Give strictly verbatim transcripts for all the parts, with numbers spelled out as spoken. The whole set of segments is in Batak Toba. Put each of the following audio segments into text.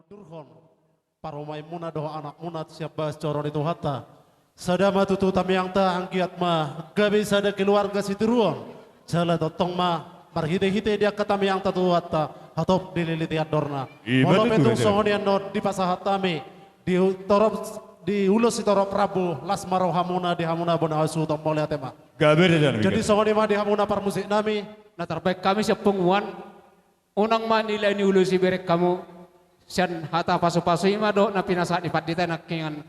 Durhon parumaenmuna dohot anakmuna sian bagas joro ni Tuhanta. Sada ma tutu tamiangta, anggiat ma gabe sada keluarga sitiruon. Jala tongtong ma marhitehite di angka tamiangta tu Tuhanta, hatop dililiti andorna. Ima tutu, Raja. Molo pe tung songon i annon dipasahat hami di u-, torop, di ulos sitorop rambu, las ma rohamuna di hamuna bona hasuhuton, mauliate ma. Gabe, Raja nami, gabe. Jadi songon i ma di hamuna parmusik nami. Na tarbaen hami sian punguan, unang ma nilai ni ulos i bereng hamu sian hata pasupasu i ma dohot na pinasahat ni pandita i nangkiningan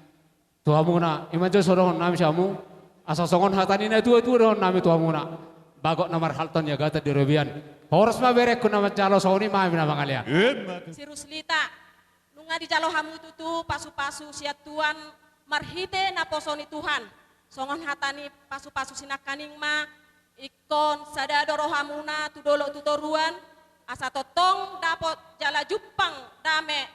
tu hamuna. I ma jolo so dohonon nami tu hamu, asa songon hata ni natuatua dohonon nami tu hamuna: Bagot na marhalto niagatan di robean. Horas ma berengku na manjalo, songon i ma hami na mangalean. Ima tutu. Si Ruslita, nunga dijalo hamu tutu pasupasu sian Tuhan marhite naposo ni Tuhan. Songon hata ni pasupasu si nangkining ma, ingkon sada do rohamuna tu dolok tu toruan, asa tongtong dapot jala jumpang dame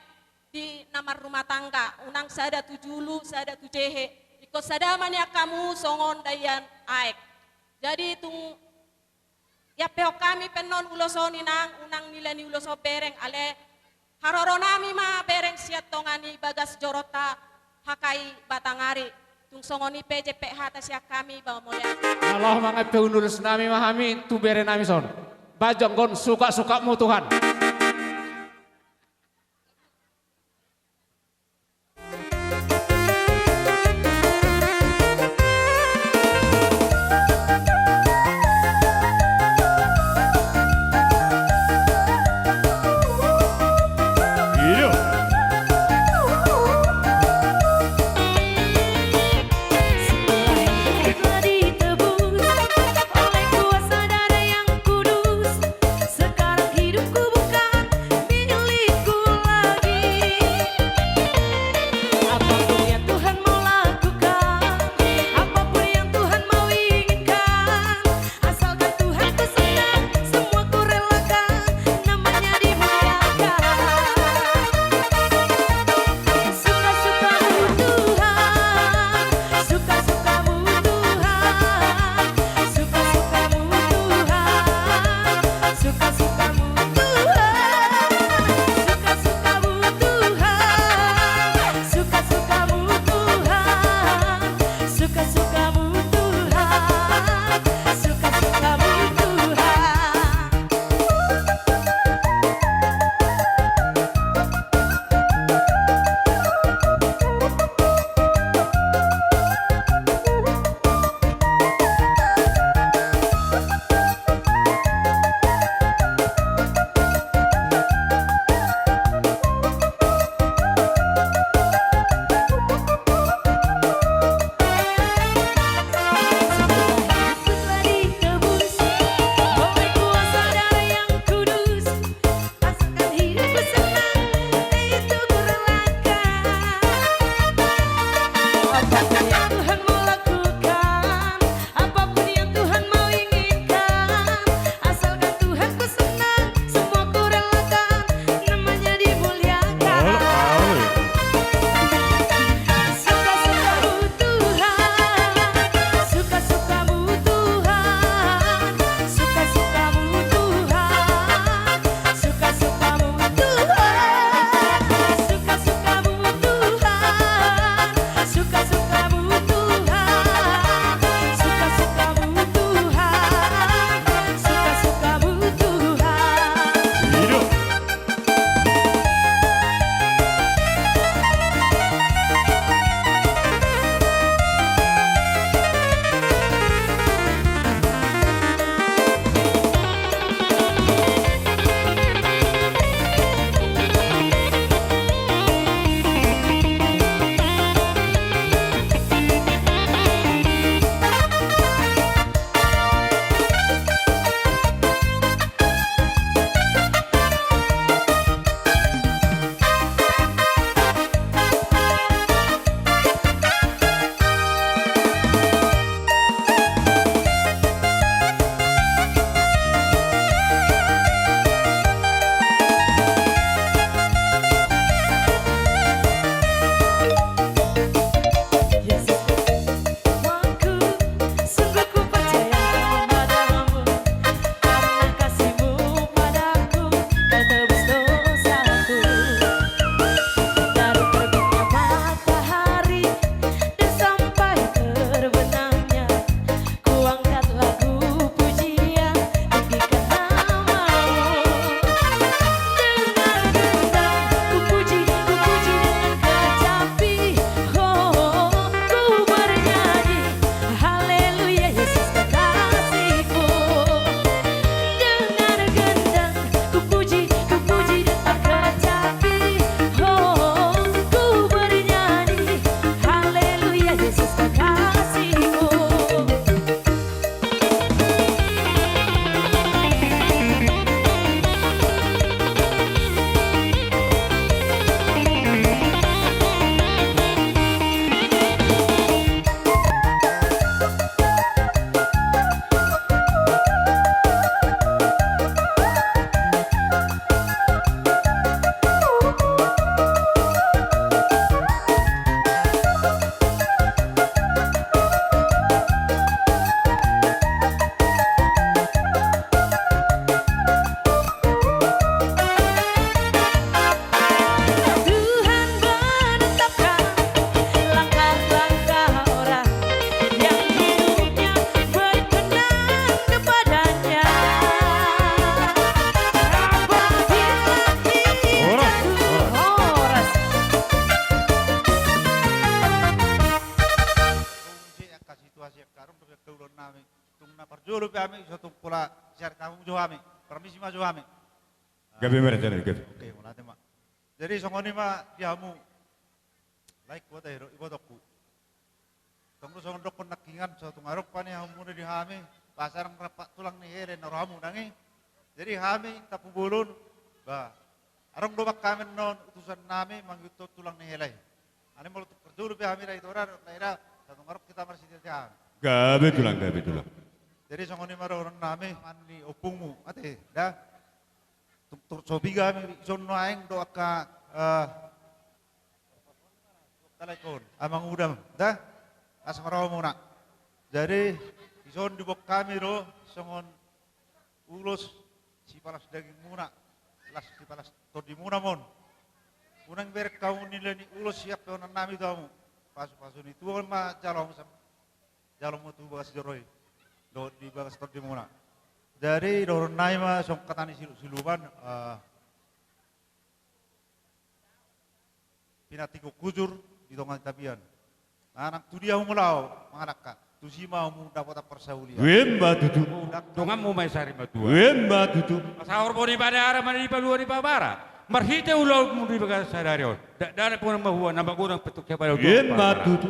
di na marrumah tangga, unang sada tu julu, sada tu jehe, ingkon sada ma nian hamu songon daian aek. Jadi tung iampehon hami pe annon ulos on, inang, unang nilai ni ulos on bereng, alai haroro nami ma bereng sian tonga ni bagas joronta, H K I Batanghari. Tung songon i pe jempek hata sian hami, ba mauliate. Laho mangampehon ulos nami ma hami tu bere nami son. Ba jangkon sukasukatmu Tuhan. Olo pe hami, so tung pola sian hamu jo hami. Permisi ma jo hami. Gabe ma, raja nami, gabe. Oke, mauliate ma. Jadi songon i ma di hamu. Lae, huboto, ibotongku. Tong do songon dohonon nangkiningan, so tung adong panihaonmuna di hami, boasa ndang rap tulang ni hela na ro hamu nang i. Jadi hami Tampubolon, ba, adong do bahen hami annon utusan nami mangihuthon tulang ni hela i. Alai molo tung parjolo pe hami lae, ito da, lae da, so tung adong hita marsititi hami. Gabe tulang, gabe tulang. Jadi songon i ma dohonon nami, amang ni ompungmu, ate, da. Tung, tung so piga hami, ison nuaeng do angka, eh, talekon, amang udam, da? Asa marhaha muna. Jadi, ison diboan hami do, songon ulos sipalas dagingmuna, las sipalas tondimuna ma on. Unang bereng hamu nilai ni ulos sian pangkeon nami tu hamu. Pasu-pasu ni Tuhan ma jalo hamu sam-, jalo hamu tu bagas joro i. Dohot di bagas tondimuna. Jadi, dohonon nami ma songon hata ni silu-, siluman, eh, pinantikhon hujur di tonga ni tapian. Manang tu dia hamu laho mangalangka, tusi ma hamu dapotan parsaulian. Emma tutu. Donganmu ma i sari matua. Emma tutu. Pasaor boni bani ara ma di palua ni pabara. Marhite ulaonmu di bagasan sadari on. Dakdanak pe na mahua, na magodang pe tu kepala. Emma tutu.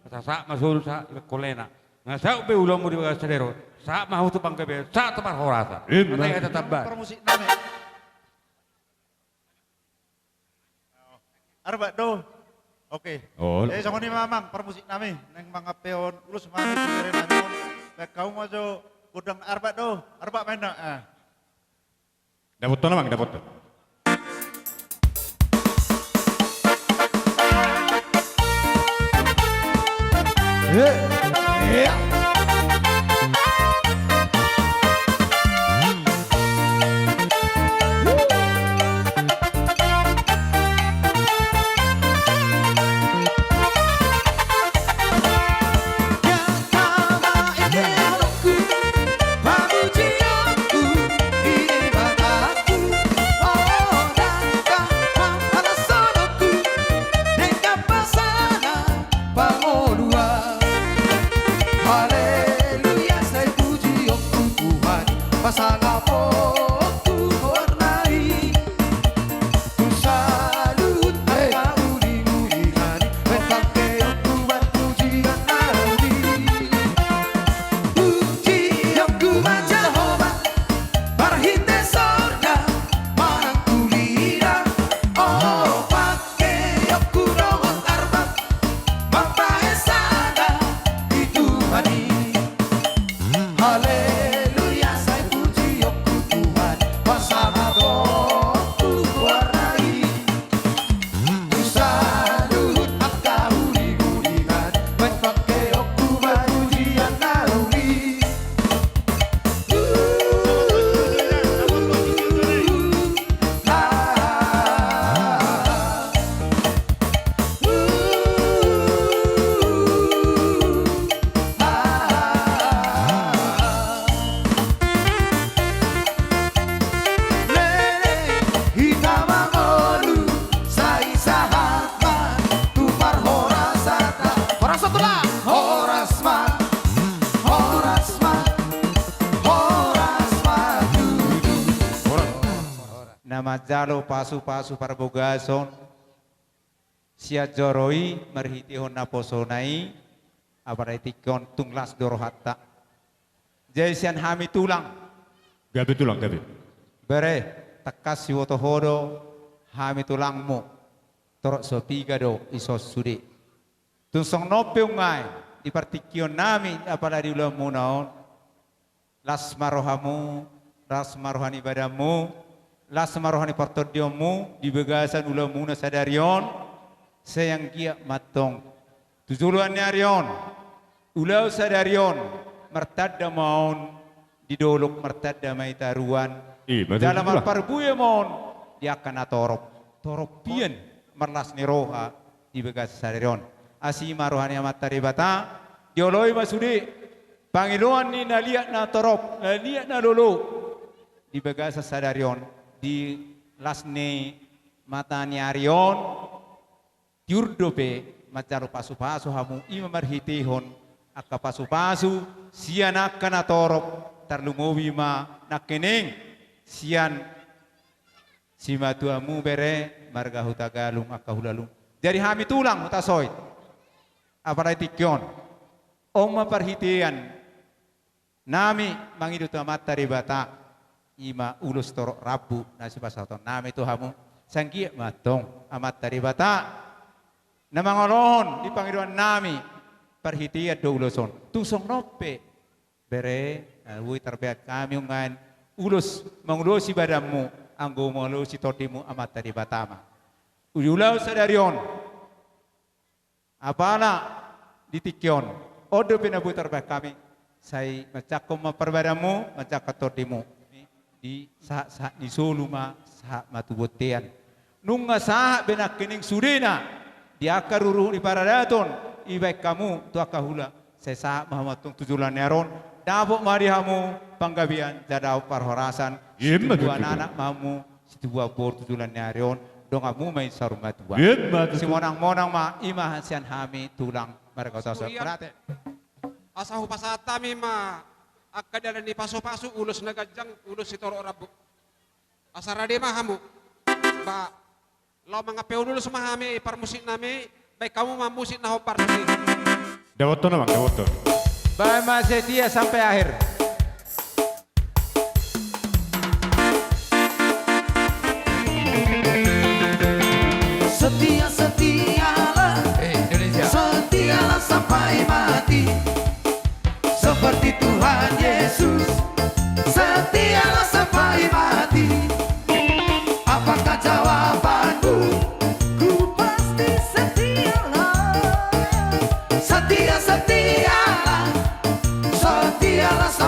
Sahat ma solu sahat i kolena. Nga saut be ulaonmu di bagasan sadari on. Sahat ma hamu tu panggabean, sahat tu parhorasan. Emma tutu. Parmusik nami. Arbat do. Oke. Oh. Eh, songon i ma amang, parmusik nami. Naeng mangampehon ulos ma hami tu bere nami on. Baen hamu ma jo gondang arbat do. Arbat ma inna. Ah. Dapothon amang, dapothon. Eh. Iya. Haleluya, sai puji Ho Tuhan, pasangap Ho tu goarna i. Tu saluhut angka uli-ulian i, baen pangkeonku marpujian na uli. Pujianku ma Jahowa, marhite sorga manang tu lida. O, pangkeonku dohot arbat, mambahen sangap di Tuhan i. Haleluya, sai puji Ho Tuhan, pasangap Ho tu goarna i. Tu saluhut angka uli-ulian, baen pangkeonku marpujian na uli. Leleng hita mangolu, sai sahat ma tu parhorasanta. Horas ma tulang. Horas ma, horas ma, horas ma tutu. Na manjalo pasu-pasu parbagason sian joro i marhitehon naposona i, apala di tingki on tung las do rohanta. Jadi sian hami tulang. Gabe tulang, gabe. Bere, tangkas huboto ho do hami tulangmu. Torop so piga do ison sude. Tung songon on pe nunga i di partingkian nami, apala di ulaonmuna on. Las ma rohamu, las ma roha ni badanmu, las ma roha ni partondionmu di bagasan ulaonmuna sadari on, sai anggiat ma antong tu joloan ni ari on, ulaon sadari on, martanda ma on di dolok, martanda ma i taruan. I, betul, jala betul. Marparbue ma on di angka na torop, torop hian marlas ni roha di bagasan sadari on. Asi ma roha ni Amanta Debata, dioloi ma sude pangidoan ni na liat na torop, na liat na lolo di bagasan sadari on, di las ni mata ni ari on, tiur dope manjalo pasu-pasu hamu, i ma marhitehon angka pasupasu sian angka na torop, tarlumobi ma nangkining sian simatuamu bere marga Hutagalung, angka hulahula. Jadi hami tulang Hutasoit, apalagi tingki on, on ma parhitean nami mangido tu Amanta Debata, i ma ulos torop rambu na sipasahaton nami tu hamu. Sai anggiat ma antong Amanta Debata na mangalohon di pangidoan nami, parhitean do ulos on. Tung songon on pe bere, na boi tarbahen hami umbahen ulos mangulosi badanmu, anggo mangulosi tondimu Amanta Debata ma. Ujulahon sadari on. Apala di tingki on, on dope na boi tarbahen hami, sai manjangkon ma parbadanmu, manjangkon tondimu di sahat-sahat ni solu ma, sahat ma tu bontean. Nunga sahat be nangkining sudena di angka ruruhut ni paradaton, ibaen hamu tu angka hula, sai sahat ma hamu antong tu joloan ni ari on, dapot ma di hamu panggabean, jala dapot parhorasan. Ima tutu. Situbuan anak ma hamu, situbuan boru tu joloan ni ari on, donganmu ma i saur matua. Ima tutu. Simonang-monang ma, i ma sian hami tulang marga Hutasoit. Mauliate. Asa hupasahat hami ma angka dalan ni pasupasu, ulos na ganjang, ulos sitorop rambu. Asa rade ma hamu. Ba, laho mangampehon ulos ma hami parmusik nami, baen hamu ma musik na hombar tusi. Dapothon, Amang, dapothon. Baen ma Setia Sampai Akhir. Setia, setialah, eh, Indonesia. Setialah sampai mati. Seperti Tuhan Yesus, setialah sampai mati. Apakah jawabanmu? Ku pasti setialah. Setia, setialah. Setialah sampai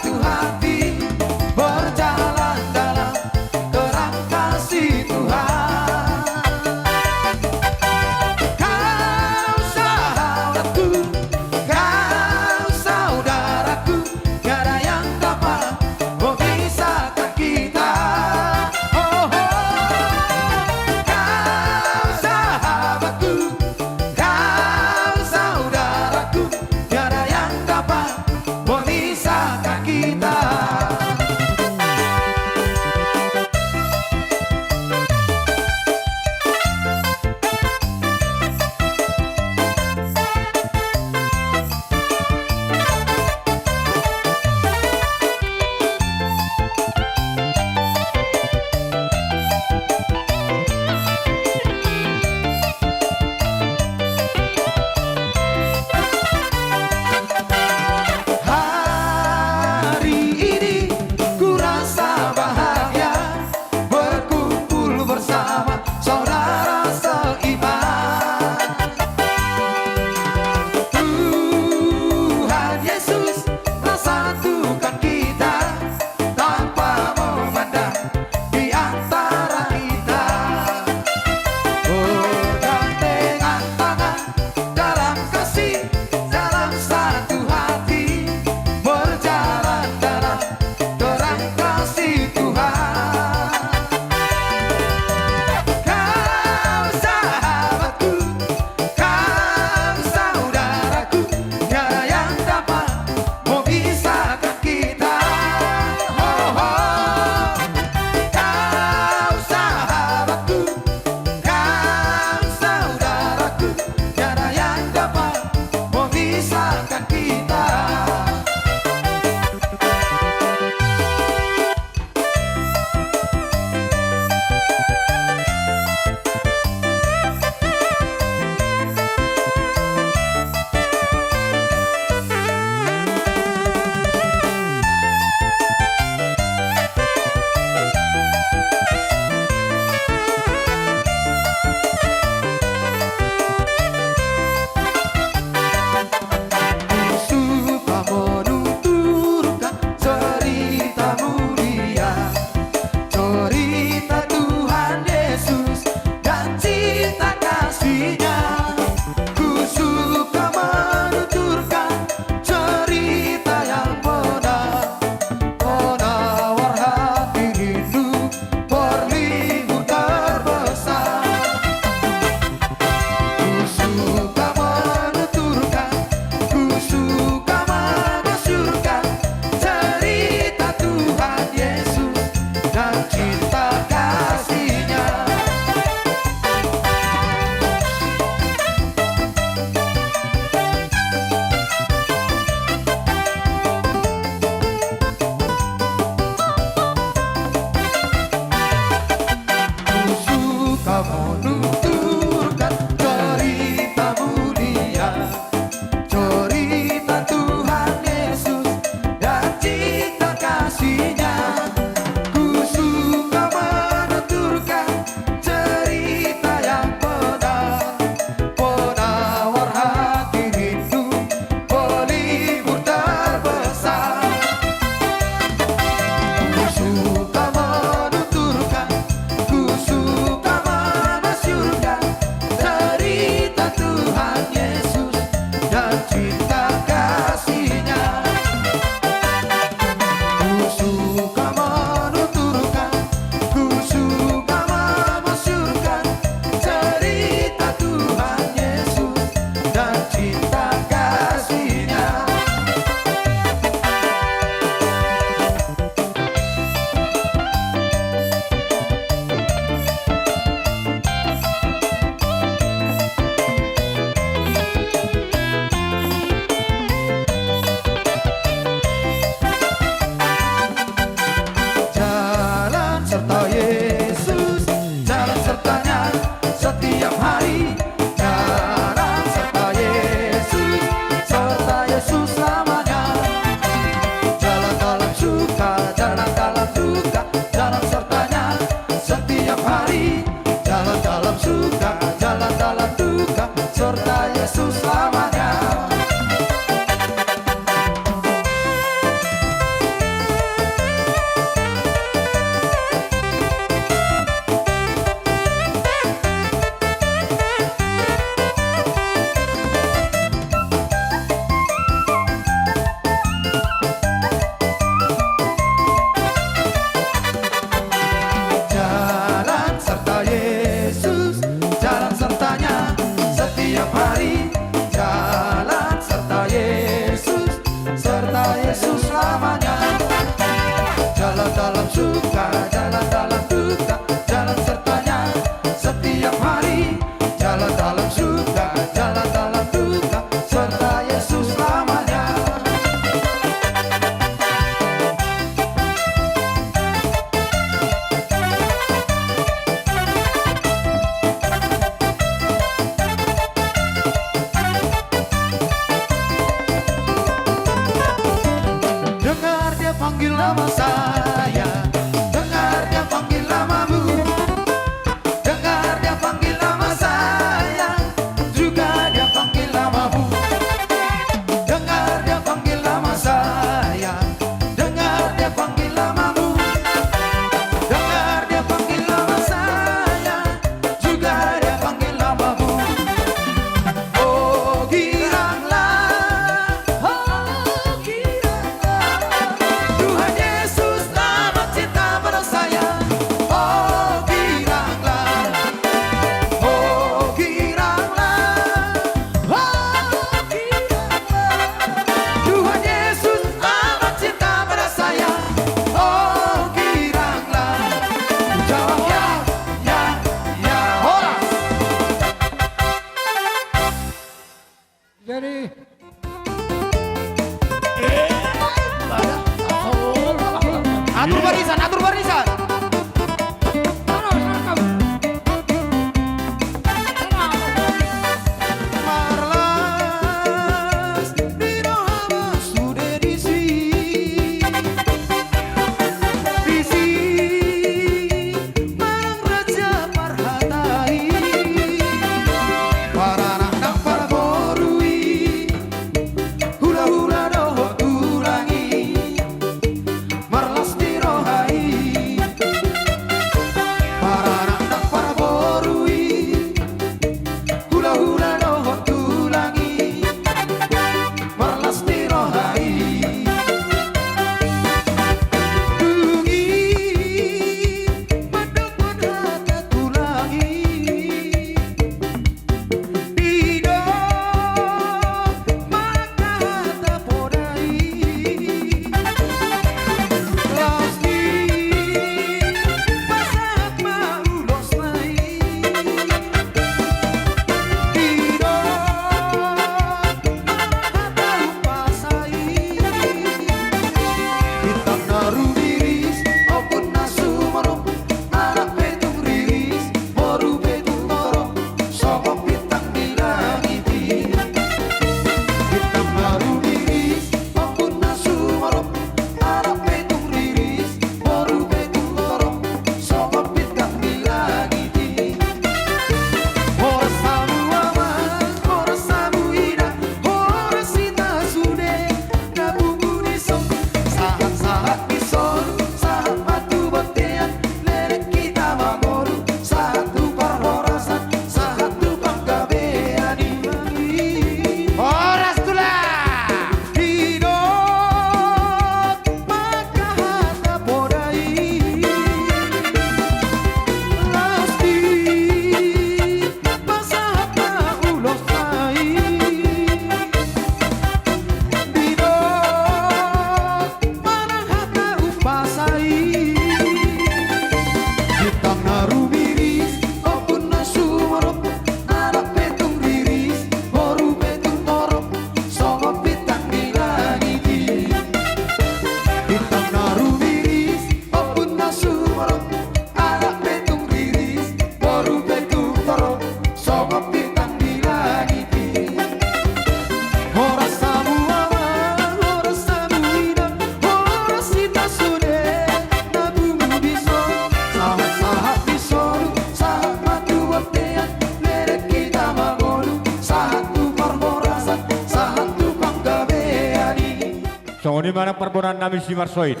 Songon i ma nang parbonaan nami Simarsoit.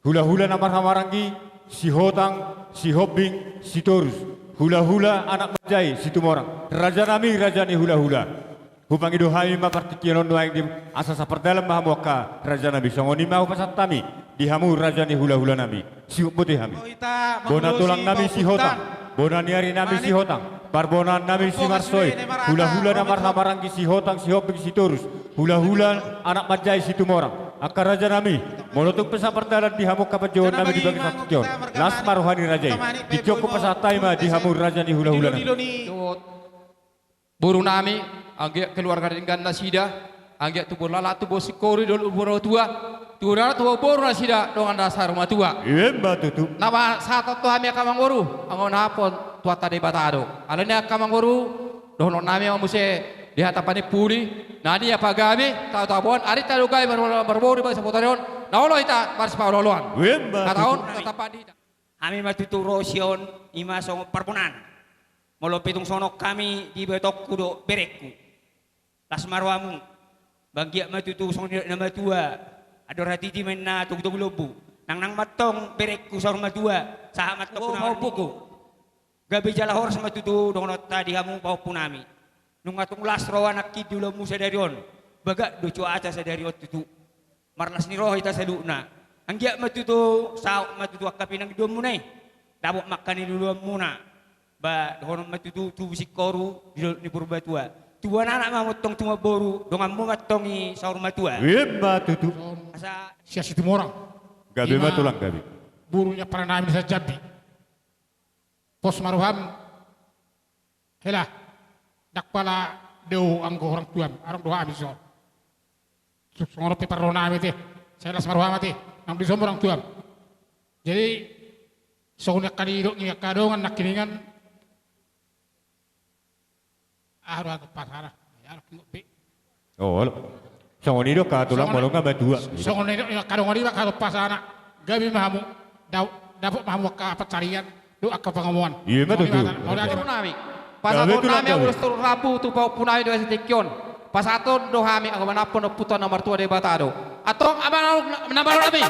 Hulahula na marhahamaranggi, Sihotang, Sihombing, Sitorus. Hulahula anak manjai, Situmorang. Raja nami, raja ni hulahula. Hupangido hami ma partingkian on nuaeng di, asa sapardalan ma hamu angka raja nami. Songon i ma hupasahat hami di hamu raja ni hulahula nami. Sibuk botima hami. Bona tulang nami Sihotang. Bona ni ari nami Sihotang. Parbonaan nami Simarsoit. Hulahula na marhahamaranggi, Sihotang, Sihombing, Sitorus. Hulahula anak manjai, Situmorang. Angka raja nami, molo tung pe sapardalan di hamu angka panjouon nami di bagasan tingki on, las ma roha ni raja i. Tingki on hupasahat hami ma di hamu raja ni hulahula nami. Boru nami, anggiat keluarga denggan nasida, anggiat tubu laklak tubu singkoru di dolok ni purbatua, tubu anak tubu boru nasida dongan na saur matua. Ima tutu. Na pasahathon tu hami angka amangboru, anggo na hapon Tuhanta Debata do. Alani i angka amangboru, dohonon nami ma muse di hata panimpuli, na dia pagabe, tabo-taboan, arinta do gabe marboru, marboru, bangso sapotoan on, na olo hita marsipaolo-oloan. Ima tutu. Hata on, tatapan di hita. Hami ma tutu ro sian on, ima songon parbonaan. Molo pe tung songon on hami di ibahenku dohot berengku. Las ma rohamu. Ba anggiat ma tutu songon nidok ni na matua. Andor hatiti ma inna togu-togu lombu. Nang, nang ma antong berengku saur matua. Sahat ma antong pahompuku. Gabe jala horas ma tutu dohononta di hamu pahompu nami. Nunga tung las roha nangkin di ulaonmu sadari on. Bagak do cuaca sadari on tutu. Marlas ni roha hita saluhutna. Anggiat ma tutu saut ma tutu angka pinangidoanmuna i. Dapot ma angka niluluanmuna. Ba dohonon ma tutu tubu singkoru di dolok ni purbatua. Tubuan anak ma hamu antong, tubuan boru, donganmu ma antong i saur matua. Ima tutu. Asa sian Situmorang. Gabe ma tulang, gabe. Boru ni ampara nami na sian Jambi. Pos ma roham. Hela, ndang pola dao anggo orang tuam, adong do hami dison. Songon on pe parroha nami ate, sai las ma roham ate, nang dison orang tuam. Jadi songon i angka nidok ni angka dongan nangkiningan. Aha do hatompasan, aha do hatompasan. Olo. Songon i do angka tulang molo nga matua. Songon i do angka dongan, ima hatompasan. Gabe ma hamu. Dapot ma hamu angka pansarian dohot angka pangomoan. Ima tutu. Pasahaton nami ulos tolu rambu tu pahompu nami di bagasan tingki on. Pasahaton do hami anggo manampon ompunta na martua Debata do. Antong amang na malo nami,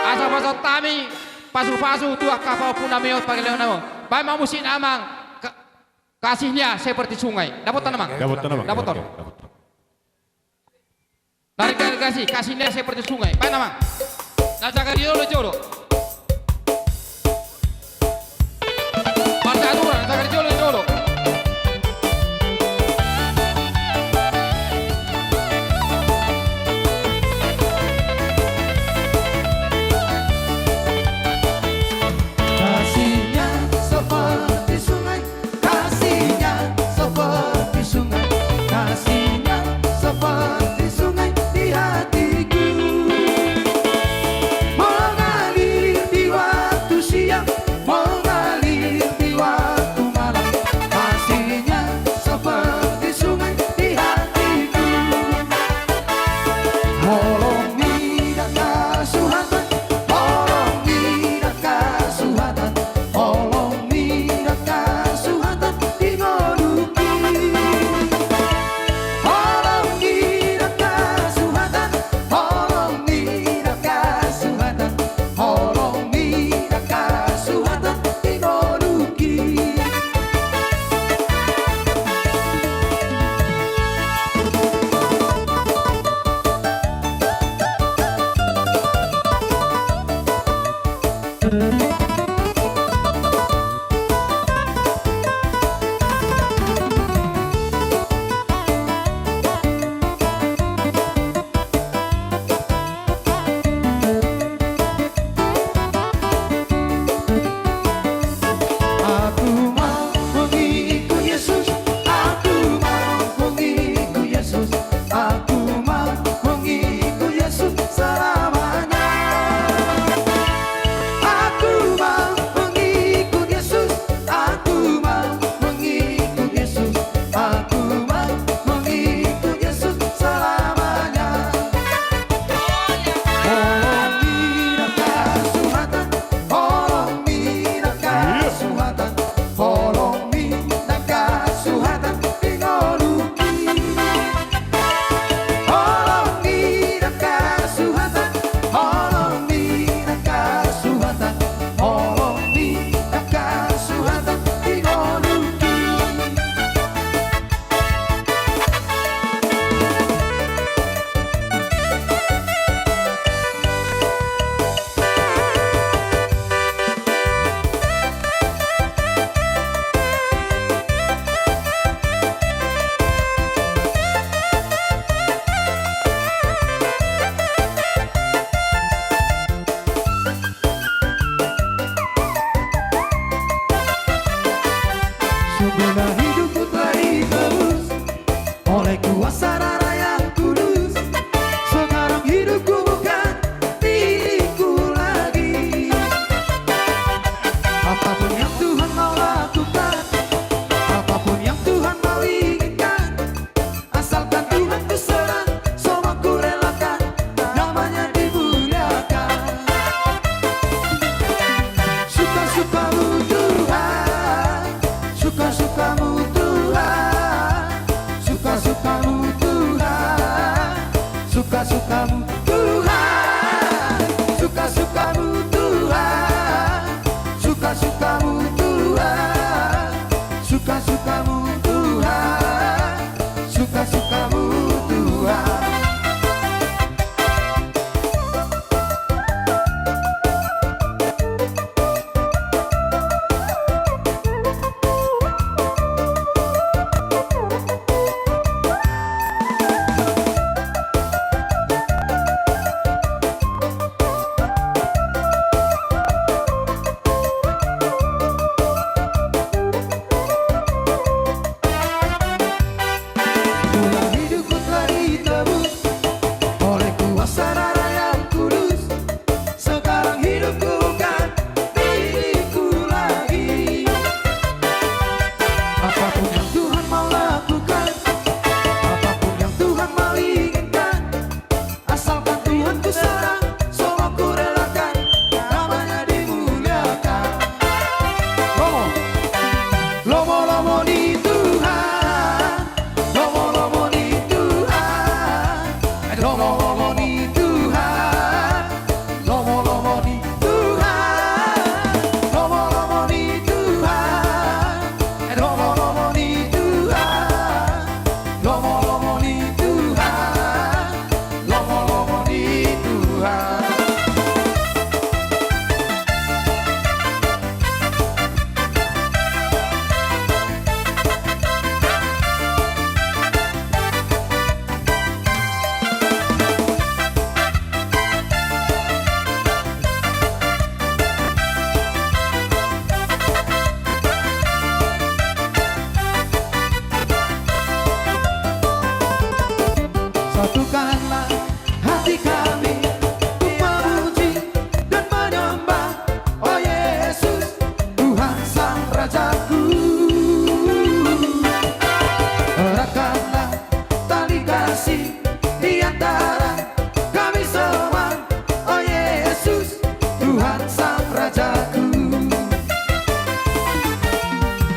asa pasahat hami pasu-pasu tu angka pahompu nami on, pangeleon nami on. Baen ma musik na amang. Kasihnya seperti sungai. Dapotan amang. Dapotan amang. Dapotan. Oke, dapotan. Tarik garis kasih, kasihnya seperti sungai. Baen amang. Na jaga di jolo, jolo. Parcaturan, na jaga di jolo, jolo. Kasihnya seperti sungai. Kasihnya seperti sungai, kasihnya seperti sungai di hatiku. Mengalir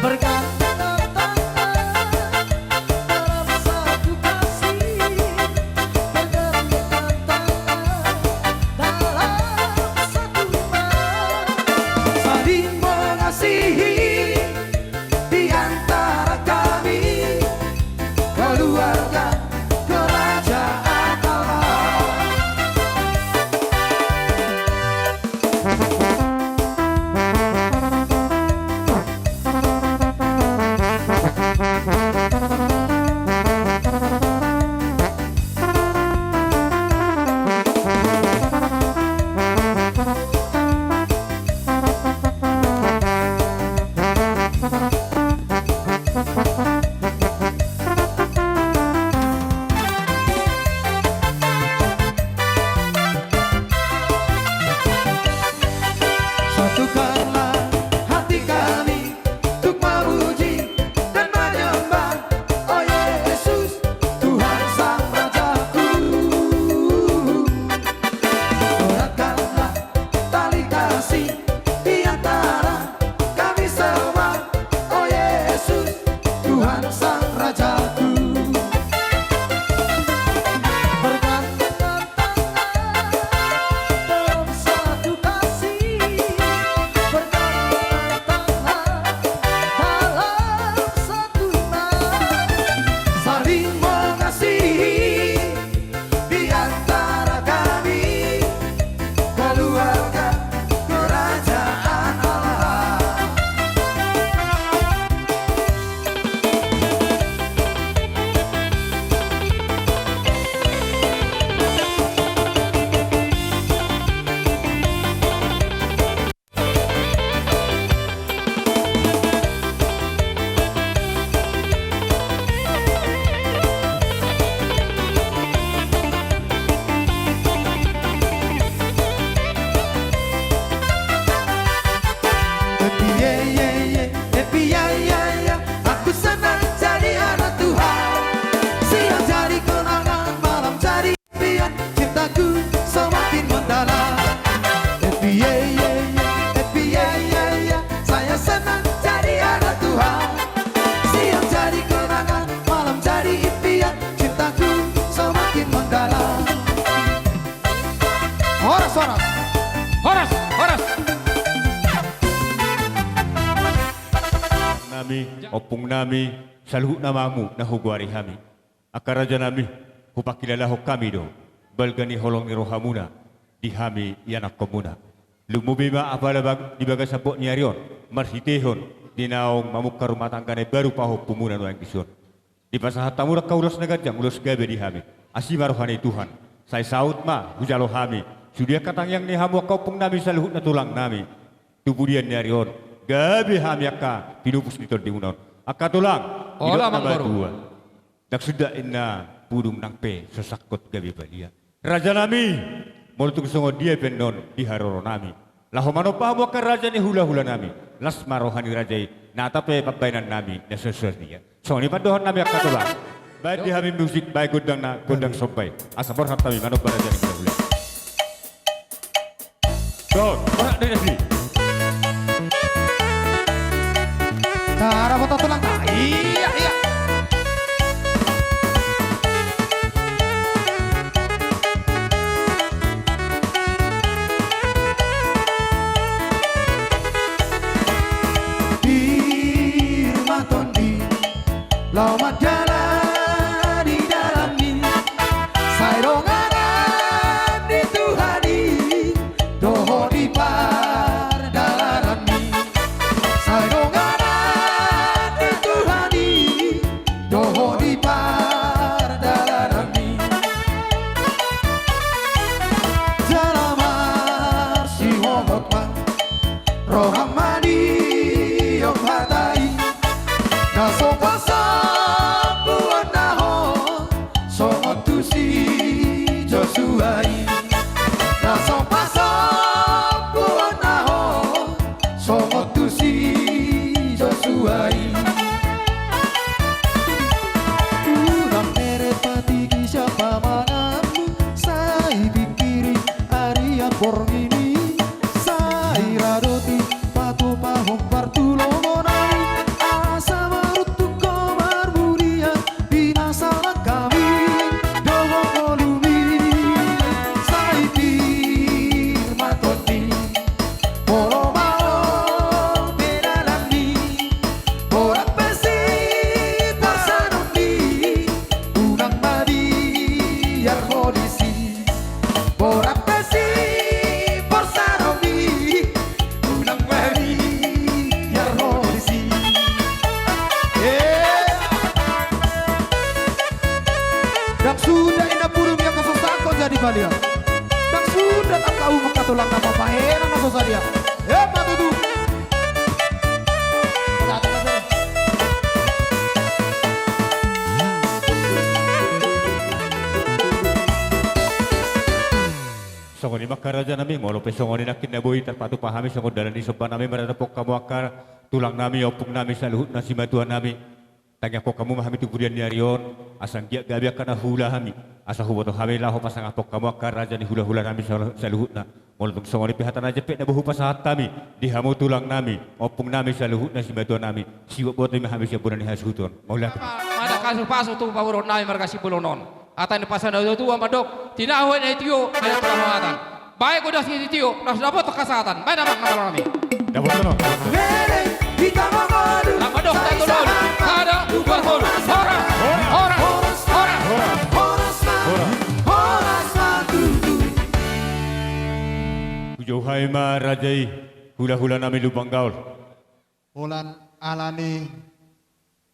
Bergandengan tangan dalam satu kasih, bergandengan tangan dalam satu iman, saling mengasihi di antara kami, keluarga kerajaan Allah. Satukanlah hati kami untuk memuji dan menyembah, oh Yesus, Tuhan Sang Rajaku. Eratkanlah tali kasih di antara kami semua, oh Yesus, Tuhan Sang Rajaku. Bergandengan tangan dalam satu kasih, bergandengan tangan dalam satu iman, saling mengasihi di antara kami, keluarga kerajaan Allah. Epi, ye, ye, ye, epi, ya, ya, ya. Aku senang jadi anak Tuhan. Siap jadi kenangan, malam jadi impian, cintaku semakin mendalam. Epi, ye, ye, ye, epi, ya, ya, ya. Saya senang jadi anak Tuhan. Siang jadi kenangan, malam jadi impian, cintaku semakin mendalam. Horas, horas. Horas, horas. Nami, ompung nami, saluhutna ma hamu na hugoari hami. Angka raja nami, hupangkilalahon hami do balga ni holong ni rohamuna di hami ianakhonmuna. Lumobi ma apala bag-, di bagasan bot ni ari on, marhitehon di naung mamungka rumah tangga na imbaru pahompumuna nuaeng dison. Dipasahat hamu do angka ulos na ganjang, ulos gabe di hami. Asi ma roha ni Tuhan. Sai saut ma hujalo hami sude angka tangiang ni hamu angka ompung nami, saluhutna tulang nami. Tu pudian ni ari on, gabe hami angka pinupus ni tondimuna on. Angka tulang, horas, didok na matua. Ndang suda inna pudung nang pe so sangkot gabe balian. Raja nami, molo tung songon dia pe annon di haroro nami, laho manompa hamu angka raja ni hulahula nami, las ma roha ni raja i, nata pe pambahenan nami na so sadia. Songon i pandohan nami angka tulang. Baen di hami musik, baen gondang na, gondang somba i. Asa borhat hami manompa raja ni hulahula. Dohot, borat dari asli. Cara foto tulang. Iya, iya. Pir ma tondi laho manjalani dalan i, sai donganan ni Tuhan i dohot di pardalanan i. Sai donganan ni Tuhan i dohot di pardalanan i. Jala marsihohot ma roham mangido hata i, na so pasal Angka raja nami, molo pe songon i nangkin na boi tarpatupa hami songon dalan ni somba nami, maradophon hamu angka tulang nami, ompung nami, saluhutna simatua nami. Tangiangkon hamu ma hami tu pudian ni ari on, asa anggiat gabe angka na huula hami, asa huboto hami laho pasangaphon hamu angka raja ni hulahula nami sal-, saluhutna. Molo tung songon i pe hata na jempek na boi hupasahat hami di hamu tulang nami, ompung nami, saluhutna simatua nami, sibotoboto ma hami sian bona ni hasuhuton. Mauliate. Mada pasupasu tu pamoruon nami marga Simbolon on. Hata ni pasahat na tuatua mandok, tinahu na i tio, ai na pangamatan. Baen godang sitio, na so dapotan hasahatan. Baen damang na malo nami. Dapotan on. Bere, hita mangolu. Lapan dohot, satu, dua, sada, dua, tolu. Horas, horas, horas. Horas, horas. Hujou hami ma raja i, hulahula nami Lumban Gaol. Holan ala ni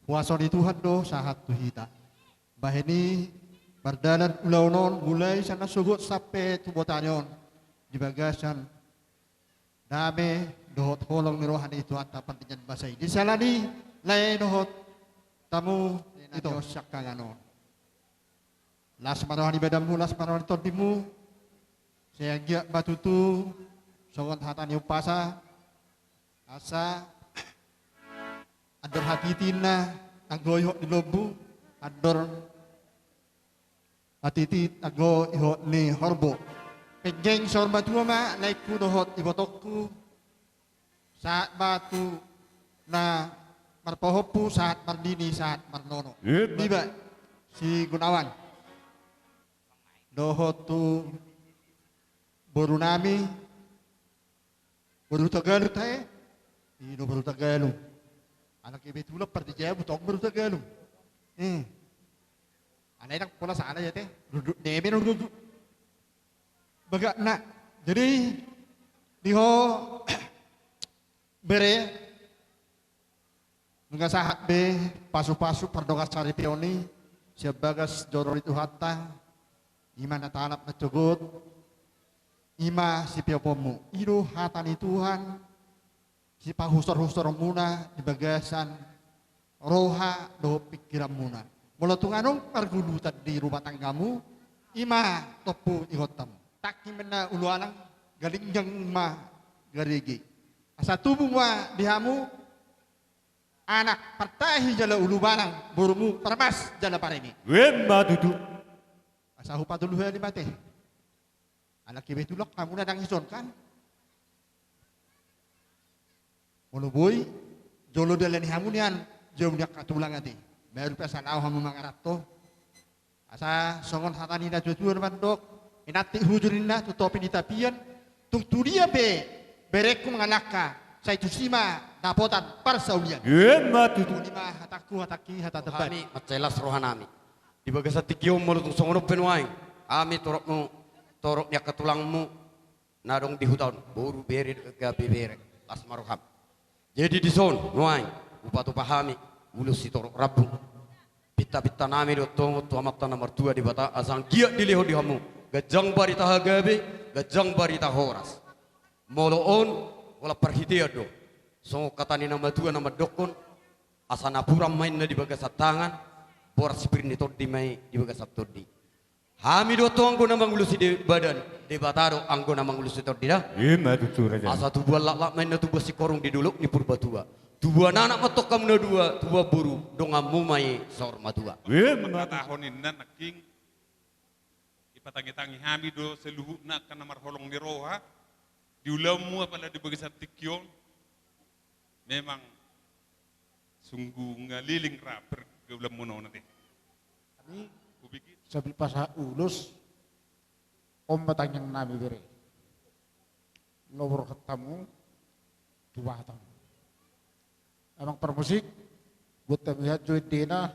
huaso ni Tuhan do sahat tu hita. Bahen i mardalan ulaon on mulai sian na sogot sampe tu botani on di bagasan dame dohot holong ni roha ni Tuhanta pardenggan basa i. Di sala ni lae dohot tamu ito siangkangan on. Las ma roha ni badanmu, las ma roha ni tondimu. Sai anggiat ma tutu songon hata ni umpasa, asa andor hatiti ninna anggo ihot ni lombu, andor hatiti anggo ihot ni horbo. Penggeng saur matua ma laengku dohot ibotongku, sahat ma tu na marpahompu, sahat marnini, sahat marnono. Ima. Iba si Gunawan dohot tu boru nami, boru Tagalung tahe. I do boru Tagalung. Anak ibe tulang pardijabu tong boru Tagalung. Eh. Alai nang pola sala ya te. Duduk deme duduk. Bagakna. Jadi di ho bere, nunga sahat be pasupasu pardongan saripeon i sian bagas joro ni Tuhanta. Ima na taalap na sogot, ima sipeoponmu. I do hata ni Tuhan sipahusorhusormuna di bagasan roha dohot pingkiranmuna. Molo tung adong pargulutan di rumah tanggamu, ima tompu ihot hamu. Tangki ma ninna ulualang, galingging ma garege. Asa tubu ma di hamu anak partahi jala ulubalang, borumu parmas jala pareme. Ima tutu. Asa hupatolu hali ma te. Anak ibe tulang hamu na dang ison kan. Molo boi, jolo dalani hamu nian, jolo nian angka tulang ate. Baru pe asa laho hamu mangaranto. Asa songon hata ni natuatua na mandok, inantik hujur ninna tu topi ni tapian, tung tudia pe berengku mangalangka, sai tusi ma dapotan parsaulian. Ima tutu. Ima hatangku, hatangki, hata tepat. Hami mansai las rohanami. Di bagasan tingki on molo tung songon on pe nuaeng, hami torop mu, torop ni angka tulangmu na adong di huta on, boru, bere, gabe bere, las ma roham. Jadi dison nuaeng hupatupa hami ulos sitorop rambu. Pintapintanami do antong tu Amanta na martua Debata, asa anggiat dilehon di hamu ganjang barita hagabe, ganjang barita horas. Molo on holan parhitean do, songon hata ni na matua na mandokkon, asa napuran ma inna di bagasan tangan, boras sipir ni tondi ma i di bagasan tondi. Hami do antong anggo na mangulosi de-, badan, Debata do anggo na mangulosi tondi da. Ima tutu raja. Asa tubuan laklak ma inna tubuan singkoru di dolok ni Purbatua. Tubuan anak ma antong hamu na dua, tubuan boru, donganmu ma i saur matua. Ima tutu. Mangkatahon inna nangkin, ipatangitangi hami do saluhutna angka na marholong ni roha di ulaonmu, apala di bagasan tingki on. Memang sungguh nunga leleng ra pergaulanmuna on ate. Hami hupikir sambil pasahat ulos, on ma tangiangnami bere. Lomo rohantamu tu Batam. Amang parmusik, buat hami hanjo endena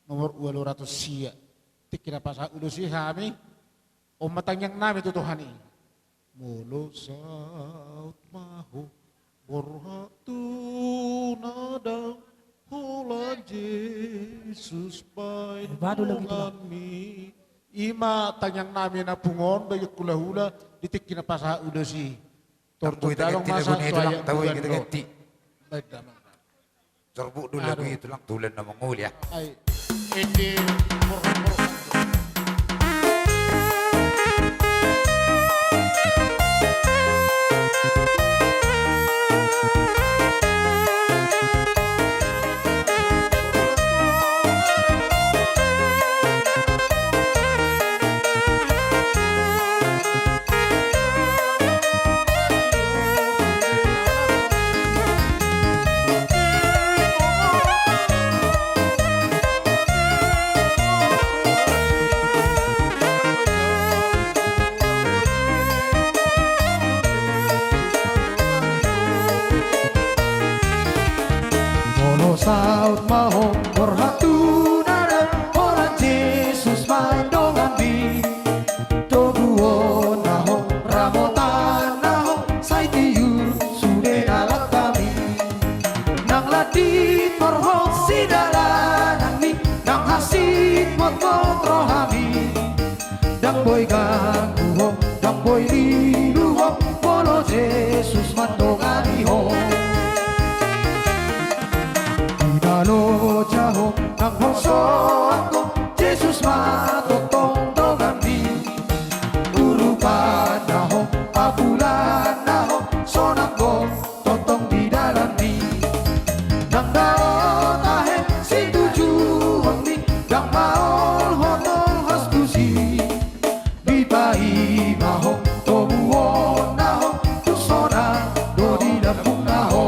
nomor ualu ratus sia. Tingki na pasahat ulos i hami, on ma tangiangnami tu Tuhan i. Molo saut ma ho borhat tu na dao, holan Jesus baen donganmi. Ima tangiangnami na pungu on bagian hulahula di tingki na pasahat ulos i. Tor tu dalong masa tu ayat tulang do. Baen damang. Jorbuk do lagu i tulang, tulen na mangoli ya. Ai. Ende. Mor, mor. Saut ma ho, borhat tu na dao, holan Jesus ma donganmi. Toguonna ho, ramotonna ho, sai tiur sude na langkami. Nang lam diporhot sidalananmi, nang hansit motmot rohami. Ndang boi ganggu ho, ndang boi lilu ho, molo Jesus mandongani ho. Di na loja ho, nang holsoan ho, Jesus ma tongtong donganmi. Urupanna ho, apulanna ho, sonang ho tongtong di dalanmi. Ndang dao tahe situjuonmi, ndang maol ho tolhas tusi. Dipaima ho toguonna ho, tung sonang do di lambungna ho.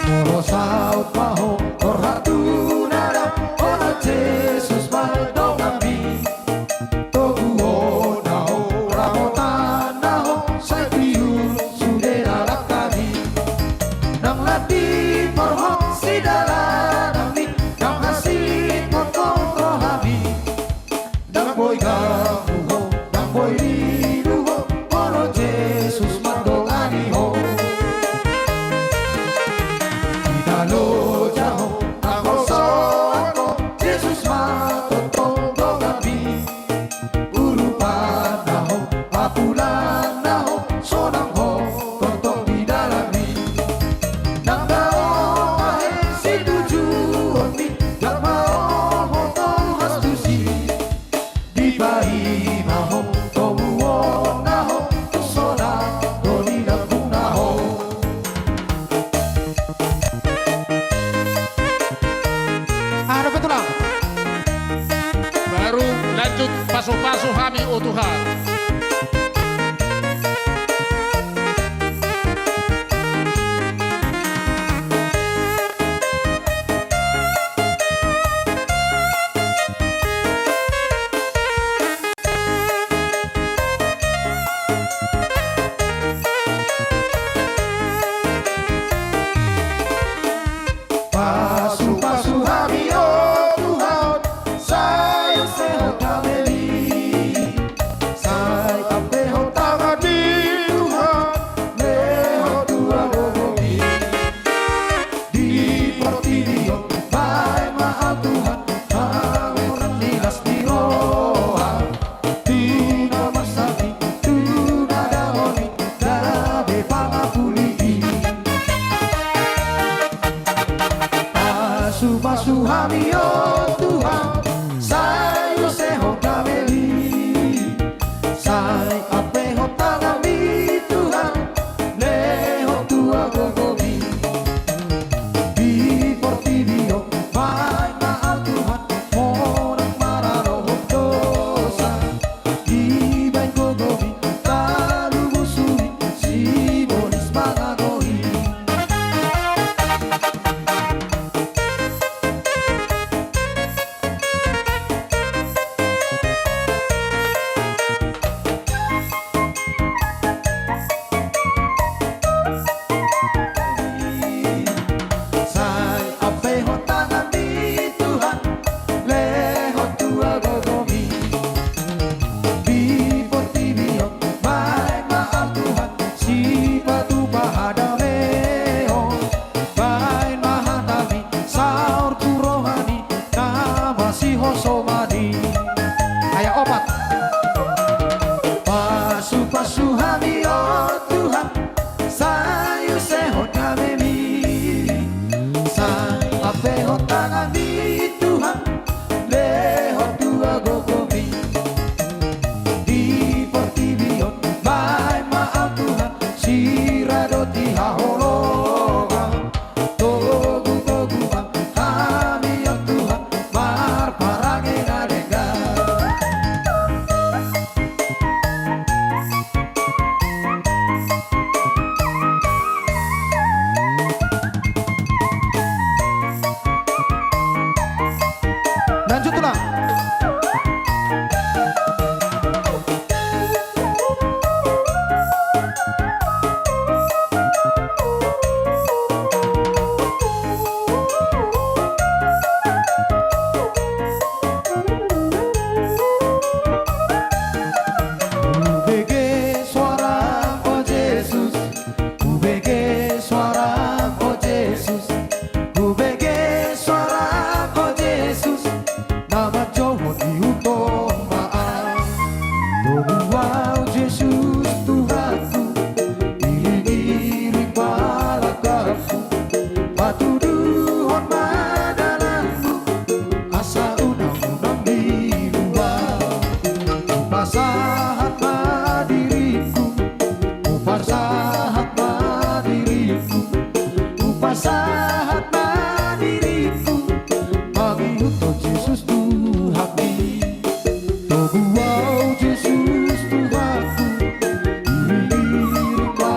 Molo saut ma ho, borhat tu na dao, holan Jesus ma donganmi. Toguonna ho, ramotanna ho, sai tiur sude na langkami. Nang lam diporhot sidalananmi, nang hansit motmot rohami. Ndang boi ganggu ho, ndang boi lilu ho, molo Jesus mandongani ho. Di na loja ho, nang holsoan ho, Jesus ma tongtong donganmi. Urupanna ho, apulanna ho, sonang ho tongtong di dalanmi. Ndang dao tahe situjuonmi, ndang maol ho tolhas tusi. Dipaima ho toguonna ho, tung sonang do di lambungna ho. Anu, betul lah. Baru lanjut pasu-pasu hami, o Tuhan. Pasu-pasu hami, o Tuhan, sai use ho gabe mi. Sai ampe ho tanganmi, Tuhan, lehon tu agogomi. Di portibi on baen ma au, Tuhan, hamoraon ni las ni roha. Tu na marsak i, tu na dao i, gabe pangapuli i. Pasu-pasu hami, o Tuhan, sai use ho gabe mi. Sai ampe ho tanganmi, Tuhan, lehon tu agogomi. Di portibi on baen ma au, Tuhan, monang maralohon dosa. Dibaen gogomi, talu musu i, sibolis mangagoi. Sai ampe ho tanganmi, Tuhan, lehon tu agogomi. Di portibi on baen ma au, Tuhan, sipatupa hadameon. Baen ma hatami saor tu roha ni na masihosomani. Ayat opat. Pasu-pasu hami, o Tuhan, sai use ho gabe mi. Sai ampe ho tanganmi, Tuhan, lehon tu agogomi. Di portibi on baen ma au, Tuhan, sira dohot di haholongan. Patuduhon ma dalanmu, asa unang-unang dibuang. Hupasahat ma diringku, hupasahat ma diringku, hupasahat ma diringku, mangihuthon Jesus Tuhanmi. Togu ahu Jesus Tuhanku, iring-iring ma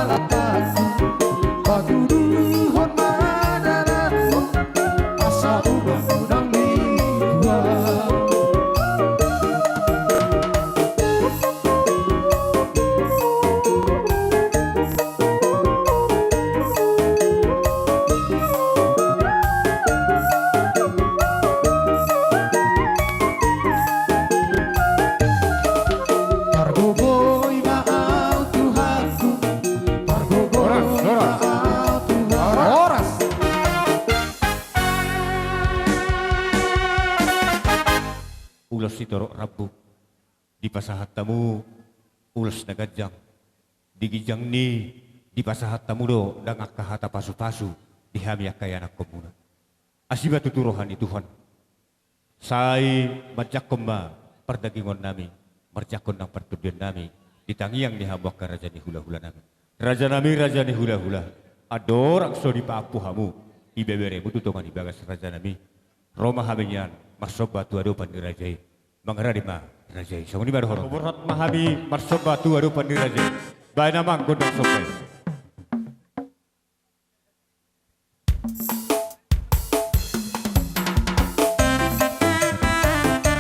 langkahku, patuduhon ma dalanmu, asa unang-unang dibuang. Pargogoi ma ahu Tuhanku, pargogoi ma ahu Tuhanku. Horas. Ulos sitorop rambu. Dipasahat hamu ulos na ganjang. Di ginjang ni i dipasahat hamu do nang angka hata pasu-pasu di hami angka ianakhonmuna. Asi ma tutu roha ni Tuhan. Sai manjangkon ma pardagingon nami, manjangkon nang partondion nami di tangiang ni hamu angka raja ni hula-hula nami. Raja nami, raja ni hula-hula, andorang so dipaampu hamu ibeberemu tu tonga ni bagas, raja nami, ro ma hami nian marsomba tu adopan ni raja i. Mangarade ma raja i. Songon i ma dohonon. Borhat ma hami marsomba tu adopan ni raja i. Baen amang gondang somba i.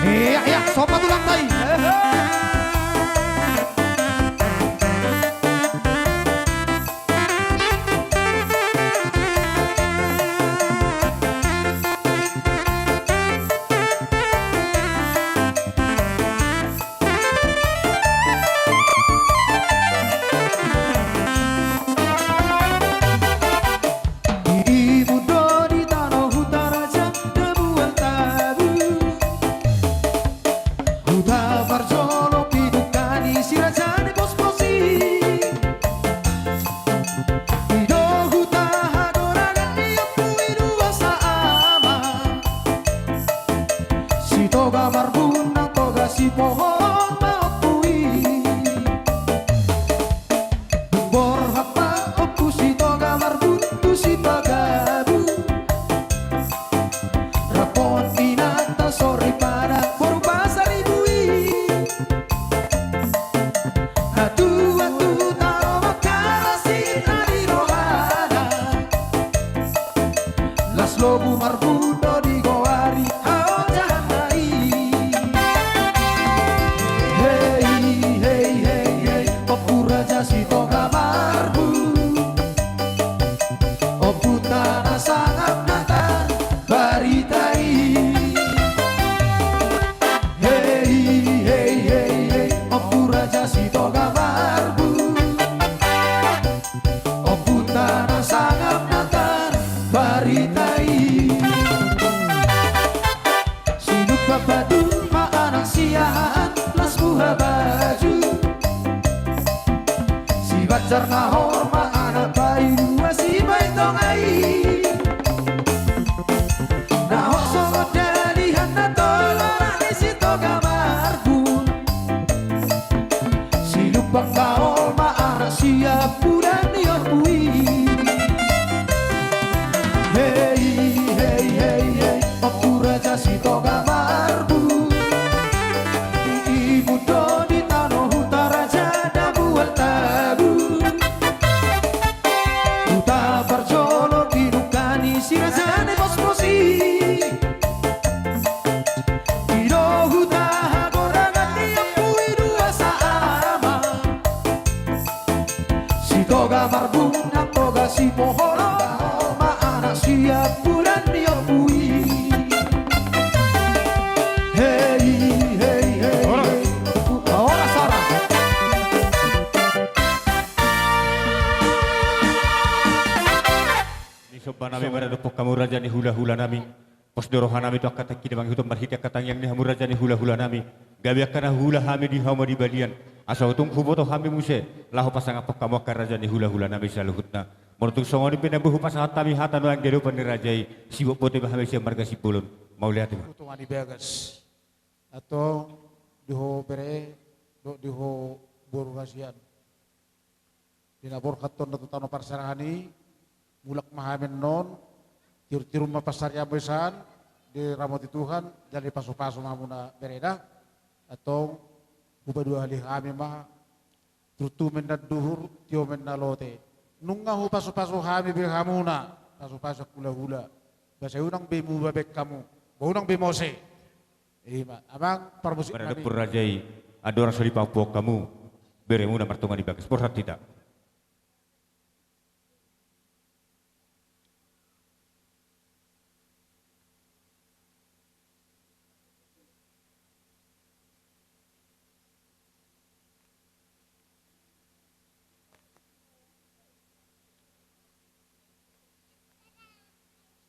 Ia, ia, somba tulangta i. Di Ibu do di tano Hutaraja na mual tabu. Huta parjolo pinungka ni si raja ni pospos i. I do huta hagorangan ni ompu i dua saama. Sitoga Marbun nang Toga Sipohor ma ompu i. Borhat ma ompu Sitoga Marbun tu Sipagabu. Rap dohot inanta Soripada boru Pasaribu i. Atua tu tano Mangkarasi na di rohana. Las Lobu Marbun do digoari haojahanna i. Hei, hei, hei, hei, Ompu Raja Sitoga Marbun. Ompunta na sangap na tarbarita i. Hei, hei, hei, hei, Ompu Raja Sitoga Marbun. Ompunta na sangap na tarbarita i. Sinumpak batu ma anak sian las buha baju. Si Banjar na hor ma anak bayu dua si Baitong i. Na hot songon dalihan na tolap ni Sitoga Marbun. Sinumpak na hot ma anak sian bulan ni ompu i. Hei, hei, hei, hei, Ompu Raja Sitoga Marbun. Di Ibu do di tano Hutaraja na mual tabu. Huta parjolo pinungka ni si raja ni pospos i. I do huta hagorangan ni ompu i dua saama. Sitoga Marbun nang Toga Sipohor ma anak sian bulan ni ompu i. Hei, hei, hei, hei. Horas, horas. Ni somba nami maradophon hamu raja ni hula-hula nami. Pos do roha nami tu angka tingki na mangihuthon marhite angka tangiang ni hamu raja ni hula-hula nami. Gabe angka na huhula hami di hauma di balian. Asa tung huboto hami muse laho pasangaphon hamu angka raja ni hula-hula nami saluhutna. Molo tung songon i pe na boi hupasahat hami hata na anggiat dope ni raja i, sibotoboto ma hami sian marga Simbolon. Mauliate ma. Antong di ho bere, dohot di ho boru hasian. Di na borhat on do tu tano parserahan i, mulak ma hami annon, tiur-tiur ma pansarianmu i san, diramoti Tuhan, jala dipasu-pasu ma hamuna bere da. Antong, hupaduahali hami ma, turtu ma inna duhur, tio ma inna lote. Nunga hupasu-pasu hami be hamuna, pasu-pasu hula-hula. Ba sai unang be muba be hamu, ba unang be mose. Ima, amang parmusik nami. Raja i, andorang so dipapuak hamu beremuna martonga ni bagas, borhat hita.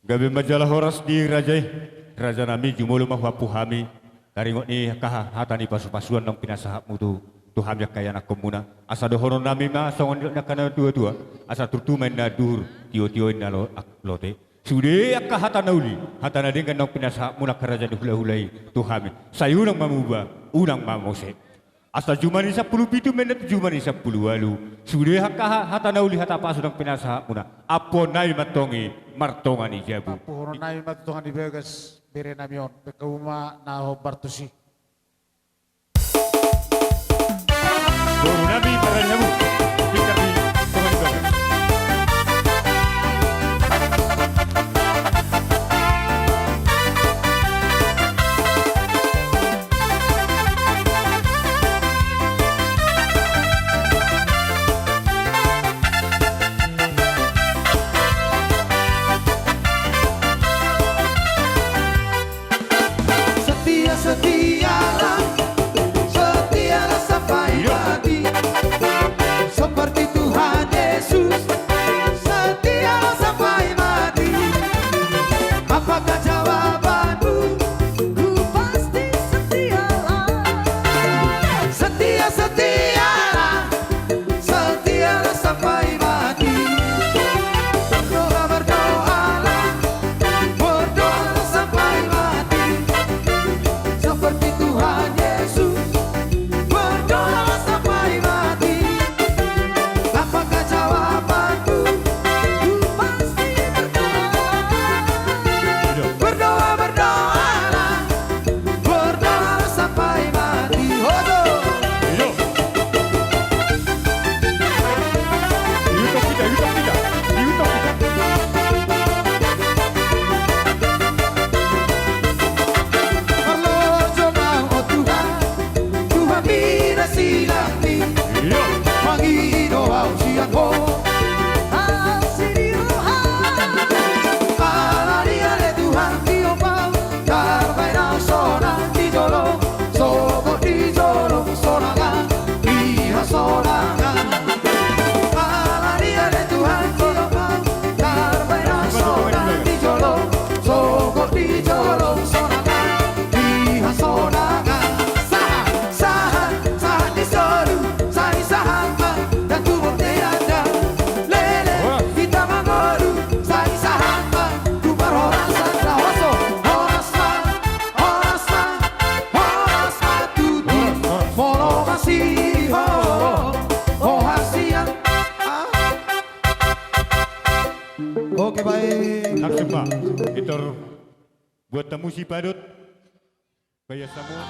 Gabe ma jala horas di raja i. Raja nami, jumolo ma huampu hami taringot ni angka hata ni pasu-pasuan naung pinasahatmu tu, tu hami angka ianakhonmuna. Asa dohonon nami ma songon nidok ni angka na tua-tua, asa turtu ma inna duhur, tio-tio inna lo-, ak-, lote. Sude angka hata na uli, hata na denggan naung pinasahatmuna angka raja ni hula-hula i tu hami, sai unang ma muba, unang ma mose. Asa juma ni sampulu pitu ma inna tu juma ni sampulu ualu. Sude angka ha-, hata na uli, hata pasu naung pinasahatmuna, ampuon nami ma antong i martonga ni jabu. Ampuon nami ma tu tonga ni bagas bere nami on, bahen hamu ma na hombar tusi. Boru nami marani hamu, tingkat di tonga ni bagas. Setia, setialah, setialah sampai mati. Seperti Tuhan Yesus, setialah sampai mati. Apakah jawabanmu? Ku pasti setialah. Setia, setialah, setialah sampai mati. Berdoa, berdoalah, berdoalah sampai mati. Seperti Tuhan Yesus, berdoalah sampai mati. Apakah jawabanmu? Ku pasti berdoa. Berdoa, berdoalah, berdoalah sampai mati. Hodo. Iyo. Diutok kita, diutok kita, diutok kita. Parlojo ma ho Tuhan, Tuhan pinasilami. Iyo. Mangido au sian ho. Asi ni roha. Alani ale Tuhan, tiop au tarbaen au sonang di jolo, sogot di jolo sonang, di hasonangan. Alani ale Tuhan, tiop au tarbaen au sonang di jolo, sogot di jolo sonang, di hasonangan. Sahat, sahat, sahat ni solu, sai sahat ma, dan tu bontean da. Lele, hita mangolu, sai sahat ma, tu parhorasan da. Horas, horas ma, horas ma, horas ma tutu. Horas, horas. Molo masihol ho hasian. Ah. Oke, baik. Langsung, Pak. Editor, buat tamu si Padot. Gaya Samoa.